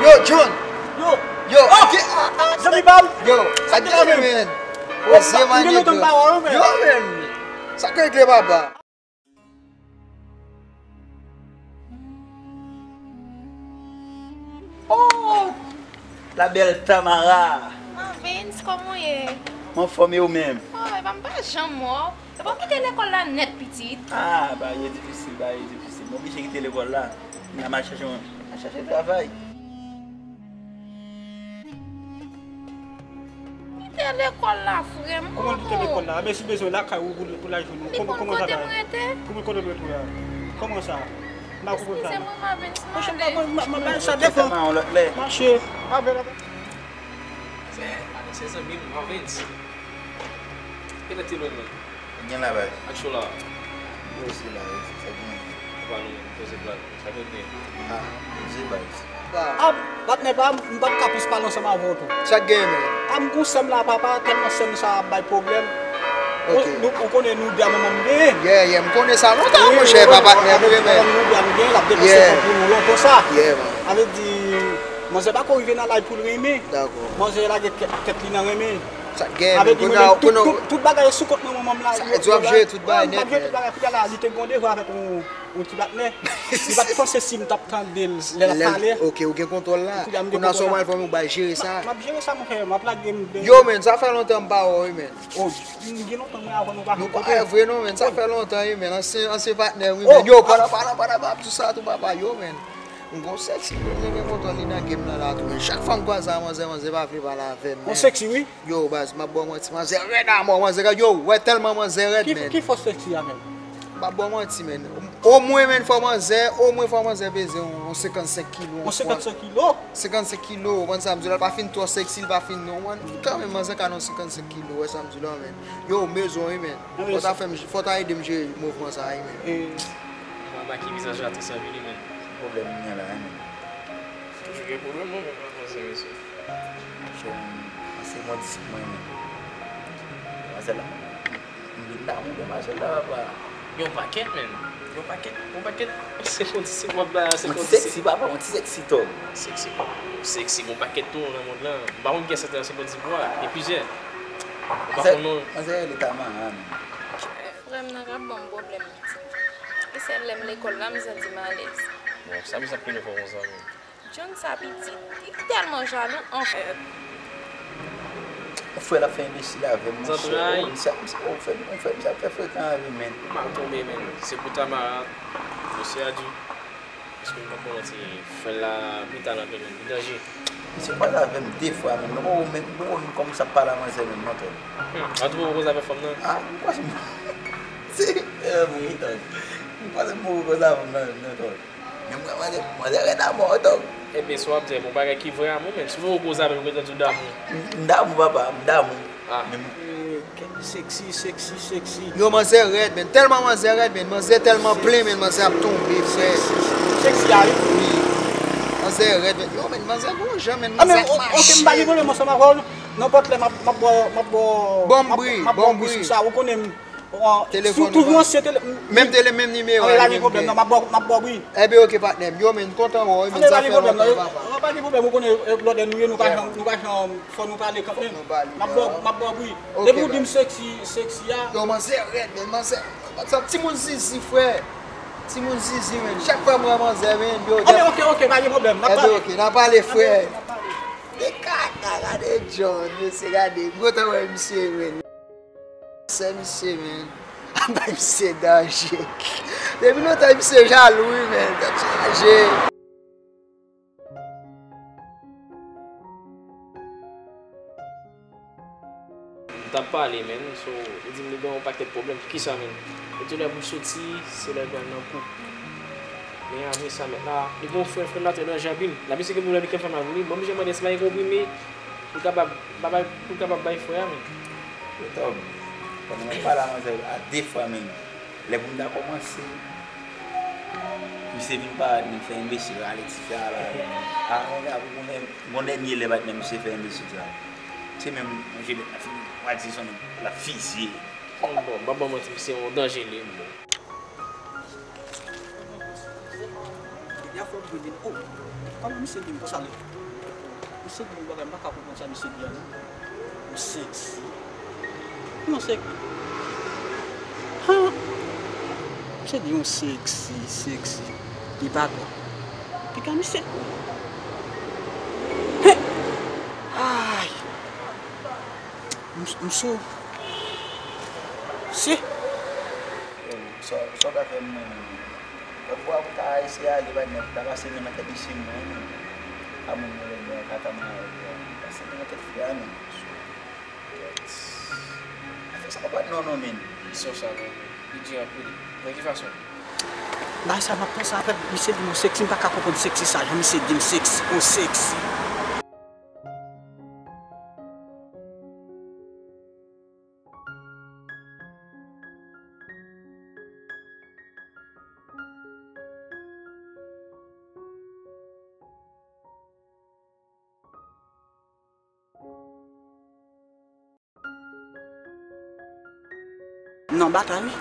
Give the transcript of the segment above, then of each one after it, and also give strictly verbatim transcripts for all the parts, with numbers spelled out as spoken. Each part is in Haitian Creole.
Yo, John! Yo! Yo! Oh! Zanmi pa m! Yo, sa k gen, men? Poze, manèg, yo. Yo, men! Sa k regle, papa? Oh! La belle Tamara! Marvens, kòman w ye? M anfòm, e ou menm? Oh, epa m pa janm wè w. Epa w kite lekòl la nèt, pitit? Ah, bagay yo difisil, bagay yo difisil. M oblije kite lekòl la. M al chache, m al chache travay. Kite lekòl la, frè m. Kòman kite lekòl la? Anben si bezwen lakay ou pou, pou lajounen. Li konn kote m rete. Kòman, kote m rete la? Kòman sa? M pa konprann sa. Eskize mwen, Marvens, m ale. Monchè, m pa konn, m, m, m, sa devan. Mache avè l. Se, se zanmi m, Marvens. Kilè ti lwen mwen? Gen la, baz. Ak cho la. Yo, se la, yo, se sa gen. Ou pa nou poze plat. Sa k ap gen? Ah, poze, baz. Ah, patnè pa m, m p ap ka plis pale ansanm avè w tou. Sa k gen, men? Ah, m gon sè m la, papa, tèlman sè m sa ap bay pwoblèm. Ok. Nou, ou konnen nou de a manman m genyen. Yeah, yeah, m konnen sa lontan, monchè, pa patnè m, wi, men. Avè di, manman m nou de a m genyen, l ap depanse kòb pou nou lontan sa. Yeah, man. Avè di, manzè pa ko rive nan laj pou l renmen. Dakò. Manzè lage kè-, tèt li nan renmen. Sa k gen, men, kounye a, kounye a, tout, tout, tout bagay sou kont mwen, manman m la. Sa vle di w ap jere tout bagay nèt, men. M ap jere tout bagay. Kounye a la, li te gen yon devwa avèk yon, yon ti patnè. Li pa t panse si m t ap tande l lè l ap pale. Ok, ou gen kontwòl la. Kounye a, m gen kontwòl la. Kounye a, sa w pral fè, m ou bay jere sa. M ap, m ap jere sa, monchè, m ap lage m de. Yo, men, sa fè lontan m pa wè w, wi, men. Oh, m gen lontan mwen avè w, nou pa rankontre. Nou pa wè vre, non, men, sa fè lontan, wi, men. Ansyen, ansyen patnè, wi, men. Yo, pandan, pandan, pandan m ap di sa tou, papa, yo, men. M gon sèksi, men, gen kontwòl li nan game nan la tou, men. Chak fwa m kwaze a manzè, manzè pa vle pale avè m, men. Yon sèksi, wi. Yo, baz, m ap ba w manti, manzè rèd amò, manzè rèd, yo, wè tèlman manzè rèd, men. Ki, ki fòs sèksi a menm? M ap ba w manti, men. Omwen, men, fò manzè, omwen fò manzè peze yon, yon senkannsenk kilo, yon senkannsenk kilo? Senkannsenk kilo, ou konn sa m di w la, l pa fin twò sèksi, l pa fin non, man, kanmenm manzè ka nan senkannsenk kilo, wè sa m di w la, men. Yo, m bezwen w, wi, men. Fò w ta fè m, fò w ta ede m jere mouvman sa, wi, men. E, mama ki vizaj la tou sèvi li, men. Ki pwoblèm m gen la, wi, men? Toujou gen pwoblèm, non, men pa panse, mesye. Monchè, m panse mwen disip mwen, men. Demwazèl la, m vin damou demwazèl la, papa. Yon pakèt, men. Yon pakèt, yon pakèt. Senkannsenk, w ap bay a senkannsenk. Yon ti sèksi, papa, yon ti sèksi tòg. Sèksi, papa. Sèksi, gon pakèt tou nan mond lan. M pa konn kiyès ki te nan senkannsenk bwa. Gen plizyè. M pa konn non. Manzè, manzè, li ta maran, men. Frè m nan k ap ban m pwoblèm, pitit. E sèl lè m lekòl la, m santi m alèz. Bon, sa misye ap plenyen fò konsa, men. John sa pitit, li tèlman jalou, anfèt. Yon frè l ap fè enbesil avè m, monchè. Zantray. Oh, misye ap, misye, oh, frè, yon frè, misye ap fè frekan avè m, men. Ou mal tonbe, men. Se pou Tamara, mesye a di. Paske m pap ba w manti, frè la brital anpil, men li danje. Misye kwaze avè m de fwa, men nou poko menm, nou poko menm kòmanse ap pale a manzè menm non, Tòg. Hmm, an tou poko koze avè fanm nan? Ah, m kwaze m, si, eh, mwen, Tòg. M kwaze m poko koze avè fanm nan menm non, Tòg. Men mwen, manzè, manzè rèd amò, Tòg. Ebyen, sa w ap di a, bon, bagay ki vrè amou, men si w poko koze avè m, m gentan di w damou. M, m damou, papa, m damou. Ah. Men m, eh, sexy, sexy, sexy. Yo, manzè rèd, men. Tèlman manzè rèd, men. Manzè tèlman plen, men. Manzè ap tonbe, frè. Sexy, sexy, sexy, a, wi. Wi. Manzè rèd, men. Yo, men, manzè gon jan, men. Ah, men, manzè ap mache. Ok, m pa gen pwoblèm ansanm avè w. Nenpòt lè, m ap, m ap ba w, m ap ba w, m ap, m ap ba w bri sa. Ou konnen m, telefòn ou pa. Toujou ansyen tele-, menm tele-, menm nimewo a, menm gen pwoblèm, non, m ap ba w, m ap ba w bri. Ebyen, ok, patnè m. Yo, men, m kontan wè w, men, sa fè lontan, papa. Anben, pa gen pwoblèm, ou konnen, eh, lòt lè nou ye, nou pa janm, nou pa janm, fò nou pale kanmenm. Fò nou pale kanmenm. M ap ba w, m ap ba w bri. Ok, bro. Depi w di m sexy, sexy a. Yo, manzè rèd, men, manzè, sa timoun zizi, frè. Timoun zizi, men. Chak fwa m wè manzè, men, yo, anben, ok, ok, pa gen pwoblèm, n ap pale. Ebyen, ok, n ap pale, frè. Anben, ok, n ap pale. Gade kaka, gade John, mesye, gade. M kontan wè misye, men. Sè misye, men. Bay misye danje. Depi lontan misye jalou, wi, men. Tèt chaje. M t ap pale, men. So, li di m li gen yon pakèt pwoblèm. Poukisa, men? Li di lè pou soti, se lè l pral nan kou. Men apre sa, mèt la, li gen yon frè, frè l la trè danje anpil. L ap eseye gen pwoblèm li kenbe fanm la pou li. Bon, m oblije mande si pa gen konprime pou l kapab, pou l kapab bay frè a, men. Yo, Tòg, pandan m ap pale a manzè a de fwa, men, lè pou m ta kòmanse, misye vin parèt, men fè enbesil, rale ti frè a la, men. A, mwen, apre, mwen, gon dènye lè, patnè, misye fè enbesil sa. Se menm, yon jilèt la fin, w a di se yon nèg l ap fizye. Bon, m p ap ba w manti, misye yon danje li ye, bon. Depi afè Li vin, oh, kòman misye di m konsa li? Misye di m yon bagay, m pa ka konprann sa misye di a non. Yon sèksi. Yon sèksi. Ha! Misye di yon sèksi, sèksi. Li pa pè. Piga misye. He! Ay! M, m sou. Si. Yo, sa, sa w ka fè m nan menm. Lòt bò a pou ta eseye ale, patnè, pou ta pase nan nan tèt mesye m nan, menm. A moun mwen lòt bò a, kaka mwen lòt bò a. Pase nan nan tèt fi a, menm. Afè sa pa non, non, menm. Misyon sa, menm. Li di anpil. Nan ki fason? Bagay sa m ap panse avèk misye di m sèksi, m pa ka konprann sèksi sa, jan misye di m sèksi, oh sèksi. M nan batay, wi.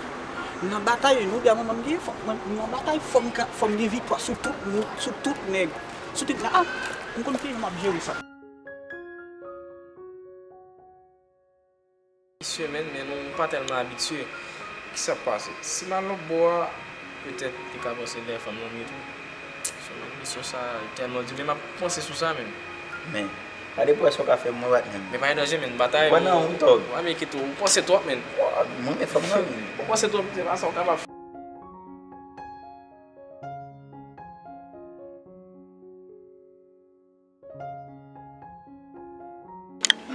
M nan batay, wi. Nou di a manman m gen, fò, mwen, m nan batay, fò m ka, fò m gen viktwa sou tout, sou tout nèg. Sou tout nèg. Ah, m konn kijan m ap jere sa. Abitye, menm, men nou pa tèlman abitye. Kisa k pase? Si m al lòt bò a, petèt, li ka panse lè fanm nan m ye tou. So, menm, misyon sa tèlman di, men m ap panse sou sa, menm. Men, gade pou wè sa w ka fè m, mwen, patnè m. Men pa gen danje, menm, batay. Ou nan yon tòg. Wa, men kite w, ou panse twòp, menm. Mwen, men fanm nan, menm. Ou panse twòp, se pa sa w kapab fè.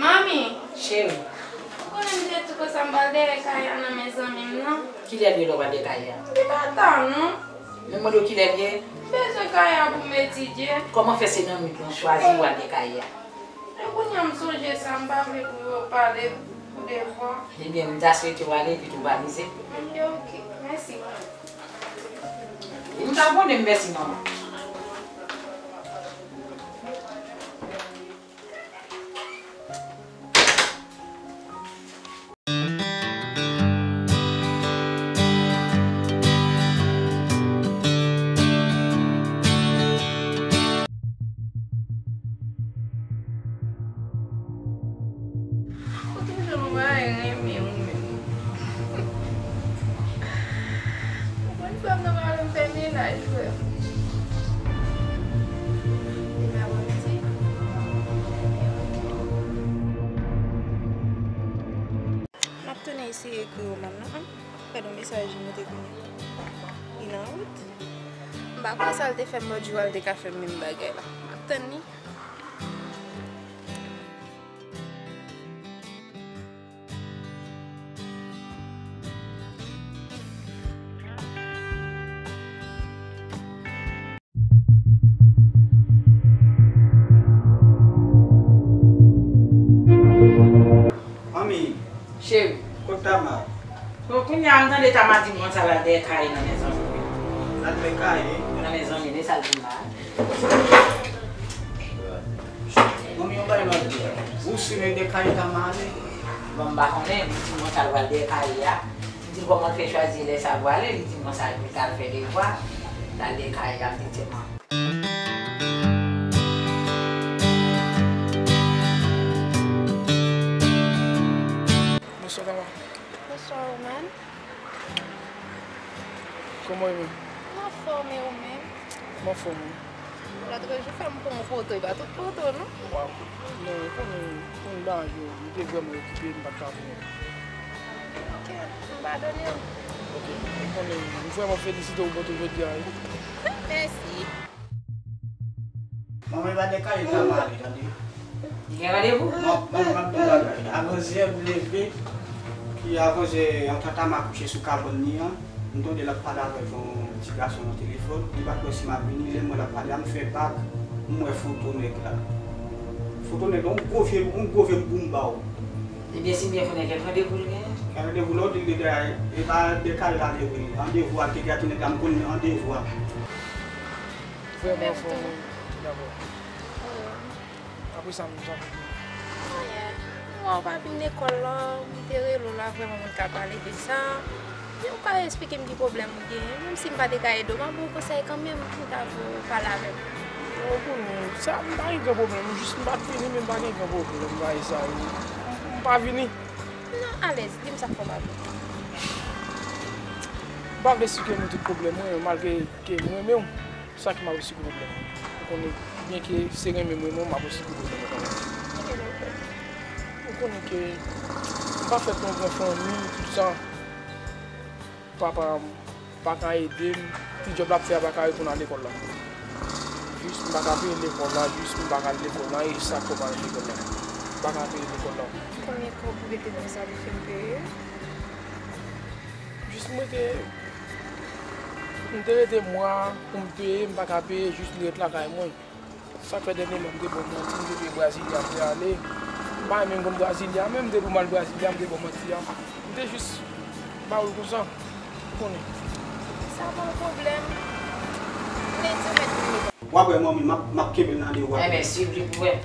Manmi! Cheri. Ou konnen m te di w konsa m pral dèyè kay a nan men zanmi m nan? Kilè l ye lè w pral dèyè kay a? M te pa ta non. Men mwen mande w kilè l ye? M bezwen kay a pou m etidye. Kòman fè se nan nwit lan w chwazi w al dèyè kay a? Men kounye a m sonje sa, m pa vle pou yo pale pou de fwa. Ebyen, m ta swete w ale epi tou valize. Ebyen, oke. Mèsi. M ta konnen m mèsi manman. Ou toujou nan bagay renmen ou menm. Ou konn fè m nan bagay fè menaj frè m. Li pa bon ti. M ap tounen eseye ekri w manman. Gade yon mesaj li mete kounye a. Li nan wout. M pa kwè sa l te fè m lòt jou a, l te ka fè m menm bagay la. M ap tann li. Manmi. Cheri. Kot Tama? Bon, kounye a m tande Tama di m konsa l al dèyè Kaye nan men zanmi l. L al dèyè Kaye? Nan men zanmi l, e sa l di m la. Manmi, yon bagay m ap di w. Ou si nèg dèyè Kaye Tama ale? Bon, m pa konnen, li di m konsa l pral dèyè Kaye a. M di l kòman l fè chwazi lè sa l prale, li di m konsa li pral fè devwa, l al dèyè Kaye a, m di l se mwen. Bonswa, Tama. Bonswa, Roman. Kòman w ye menm? M anfòm, e ou menm? M anfòm wi. Lòt jou fè m pran yon foto, e pa tout foto non. Waw. Non, ou konnen, konnen bagay yo, m te vrèman okipe, m pa t ka vini. Ok, m padone w. Ok, ou konnen, m vrèman felisite w pou jodi a wi. Mèsi. Manman, e pa dèyè Kaye Tama ale, tande. Li gen randevou? Manman, m ap di w bagay. Avan yè m leve, ki avan yè, antan Tama kouche sou kabann li an, m tande l ap pale avèk yon ti gason nan telefòn. Li pa t kwè si m ap vini, lè m wè l ap pale a, m fè bak, m wè foto nèg la. Foto nèg la, yon gwo vye, yon gwo vye boumba. Ebyen, si m byen konnen, kèk randevou l genyen? Kèk randevou, lè w di l dèyè, e pa dèyè Kaye l ale vre. Randevou a, l te di a ti nèg la, m konnen randevou a. Vrèman fò, wi. Dabò. Apre sa, m jan. Anyen. M wè w pa vin lekòl la, m te rele w la, vrèman, moun ka pale de sa. Men ou ka esplike m ki pwoblèm ou genyen, menm si m pa te ka ede w, m ap ba w konsèy kanmenm, m ta vle w pale avè m. Ou konnen, sa, m pa gen gran pwoblèm, jis m pa t vini, men m pa gen gran pwoblèm, bagay sa yo. M pa vini. Non, alèz, di m sa k fè w pa vini. M pa vle esplike nou tout pwoblèm mwen, malgre ke m renmen w. Sa ki m ap esplike pwoblèm mwen. Ou konnen, byenke se renmen m renmen w, m ap esplike pwoblèm mwen kanmenm. Ou konnen ke m pa fèt nan yon gran fanmi, tout sa. Papa m pa ka ede m. Ti djòb l ap fè a pa ka reponn al lekòl la. Jis m pa ka peye lekòl la, jis m pa ka al lekòl la, e sa k fè m pa al lekòl la. M pa ka peye lekòl la. Konbyen kòb ou rete nan sa li fin peye? Jis m rete, m te rete mwa pou m peye, m pa ka peye, jis li ret lakay mwen. Sa k fè dènyèman m te ba w manti, m te peye Brasilia, m te ale. M pa renmen m konn Brasilia, menm m te pou m al Brasilia, m te ba w manti a. M te jis ba w l konsa, ou konnen. Sa pa yon pwoblèm. Lendi ou mèt vini. W ap wè manmi, m ap, m ap kenbe l nan de w ap. Enben, swiv li pou wè.